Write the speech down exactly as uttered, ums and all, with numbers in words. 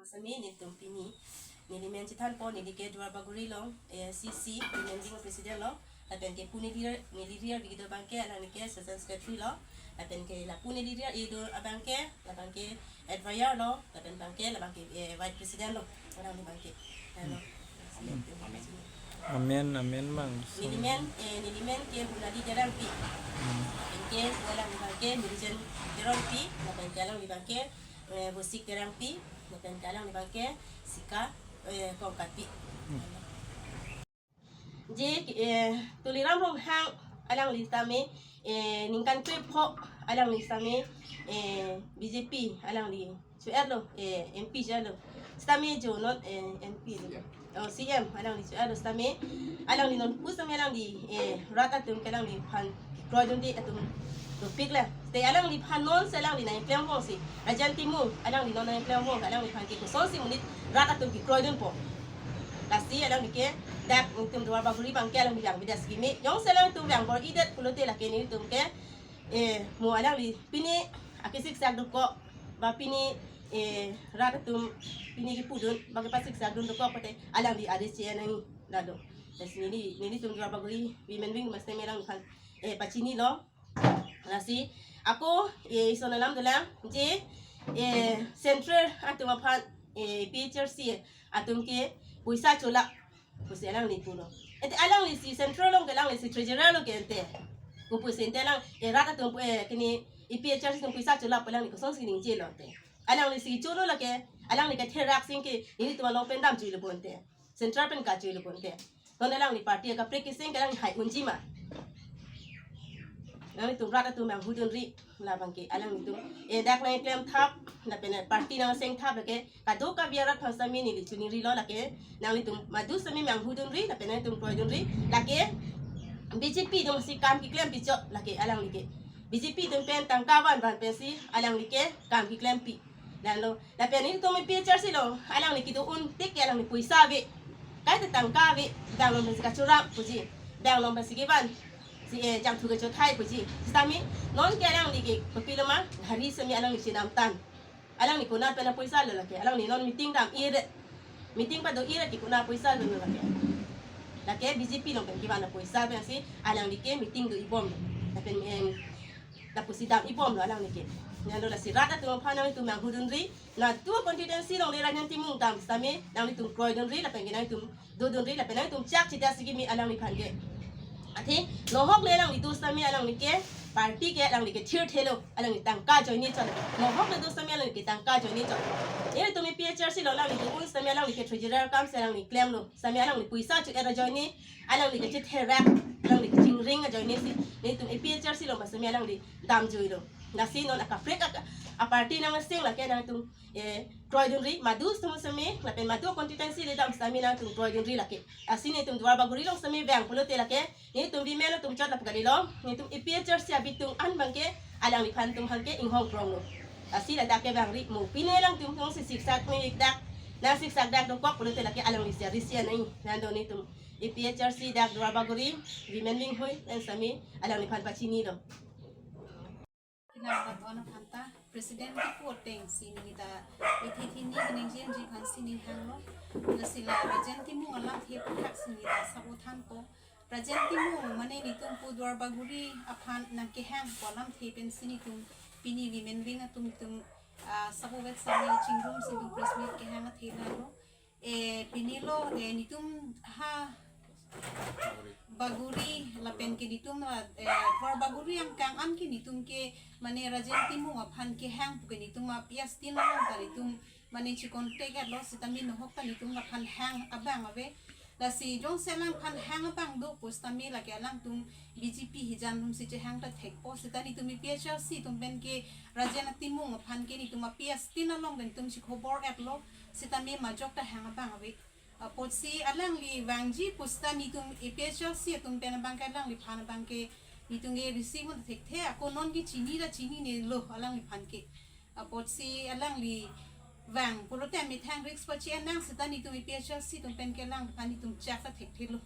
Sami nelitum pini, neli men chethanpo, neli ke Duar Bagori along, eh, C C, Women Wing President lo, lapen ke pu neli, neli riar bigidor abangke, alangli ke Assistant Secretary lo, lapen ke lapu neli riar idor abangke, labangke advisor lo, lapen abangke, labangke, eh, Vice President lo, alangli abangke. Ano. Amen, amen, bang. Neli men, eh, neli men ke Hunali Terangpi. Hmm. Lapen ke alangli abangke Mirijan Terangpi, lapen ke alangli abangke, eh, Bosik Terangpi, lapen ke alangli abangke Sika, eh, Kongkatpi. Hmm. Je, eh, Tuliram Ronghang alangli tame, eh, ningkan krepho alangli tame, eh, B J P alangli cho-etlo, eh, M P cho-etlo. Sitame jo non, eh, M P lo. Oh, C M alangli cho-etlo sitame. Alangli non pu sitame alangli, eh, rat atum ke alangliphan kroidunde atum dopik lang. Te alangliphan non si alangli nangklem vangsi. Rajen Timung alangli non nangklem vang, alangliphan ke kosonsi monit rat atum kekroidunpo. Lasi alangli ke dak nelitum Duar Bagori abangke alangli vang bidas gimi. Jongsi alangtum vang bor-idet pulote lake nelitum ke, eh, mo alangli pini akesiksak dokok, ba pini, eh, rat atum pini kepudun, ba kepasiksak dun dokok pute alangli arrest che nangji lalo. Lasi neli, nelitum Duar Bagori Women Wing mas teme alangphan, eh, pachinilo. Lasi ako, eh, ison alam dolang je, eh, Central atum aphan, eh, P H R C atum ke poisa cholap pusi alangli pulo. Ente alangli si Central along ke, alangli si Treasurer lo ke ente. Ko pusi ente alang, eh, rat atum, eh, kini A P H R C atum poisa cholap alangli kosonsi ningjelo ente. Alangli si cholo lake, alangli ke therak sing ke, nelitum along pen damjuilo pu ente. Central pen kajuilo pu ente. Non alangli party akaprek keseng ke alangli hai unji ma. Alanglitum rat atum nanghu dunri, labangke alanglitum, eh, dak nangklem thap, lapen party nangseng thap lake, kadokave arat aphan sitame neli choningrilo lake, nanglitum madu sitame nanghu dunri, lapen nangtum kroidunri, lake B J P atum si kam keklem pichot lake alangli ke. B J P atum pen tangka vanvan pensi alangli ke kam keklempi. Lalo, lapen nelitum A P H R C along, alangli kedo un tik ke alangli poisa ave. Kaita tangka ave, bang along pensi kachorap puji. Bang along pensi kevan, si, eh, jangthu kachethai puji. Sitame, non ke alangli ke, kopilo ma, hari sitame alangli chenamtang. Alangli konat pen apoisa lo lake, alangli non meeting dam-iret. Meeting pado-iret ke konat apoisa lo lake. Lake B J P along pen kevan apoisa pensi, alangli ke meeting do-ibom. Lapen, eh, lapusi dam-ibomlo alangli ke. Lalo lasi rat atum aphan nangtum nanghu dunri, latum constituency along le Rajen Timung dam sitame, nanglitum kroidunri, lapen ke nangtum dodunri, lapen nangtum chak chidas gimi alangliphan ke. Athe, nohok le alangli do sitame alangli ke, party ke alangli ke thirthelo, alangli tangka ajoine chot. Nohok le do sitame alangli ke tangka ajoine chot. Nelitum A P H R C along alangli do un sitame alangli ke Treasurer akam si alangli klemlo. Sitame alangli poisa cho-et ajoine, alangli ke chetherak, alangli ke chingring ajoine si, nelitum A P H R C along sitame alangli damjuilo. Lasi non akaprek aka, aparty nangseng lake nangtum, eh, kroidunri, madu sitame sitame, lapen madu constituency le dam sitame nangtum kroidunri lake. Lasi nelitum Duar Bagori along sitame vang pulote lake, nelitum women atum chot lapu kalilo, nelitum A P H R C abitung an abangke, alangliphan atum abangke inghong kronglo. Lasi ladak ke vangri mo, pine alangtum jongsi siksak ni dak, nangsiksak dak dokok pulote lake alangli si arrest nangji. Lalo nelitum A P H R C dak Duar Bagori, Women Wing hui, pen sitame, alangliphan pachinilo. Kinang patwan aphanta, President kipu atengsi neli ta, ithi thini kiningjenji aphansi neli hanglo. Lasi la Rajen Timung alamthe aputhak si neli ta sabo thanpo. Rajen Timung mane nelitum pu Duar Bagori aphan nangkehangpo alamthe pensi nelitum pini Women Wing atum nelitum, ah, sabo vet sami chingrumsi nelitum press meet kehang athe lalo. Eh, pinilo, eh, nelitum ha Bagori lapen ke nelitum la, eh, Duar Bagori angkang an ke nelitum ke mane Rajen Timung aphan kehang pu ke nelitum a P S tin along ta nelitum mane chi contact-etlo sitame nohok ta nelitum aphan hang abang ave. Lasi jongsi alangphan hang abang do pusitame lake alangtum B J P hijan atumsi chehang ta thekpo sita nelitum A P H R C atum pen ke Rajen Timung aphan ke nelitum a P S tin along pen nelitum si khobor-etlo sitame majok ta hang abang ave. Apotsi alangli vangji pusita nelitum A P H R C atum pen abangke alangliphan abangke nelitum ke receive un thekthe ako non ke chini ta chininelo alangliphan ke. Apotsi alangli vang pulote amethang risk pachi-en nang sita nelitum A P H R C atum pen ke alangliphan nelitum chak ta thekthelo.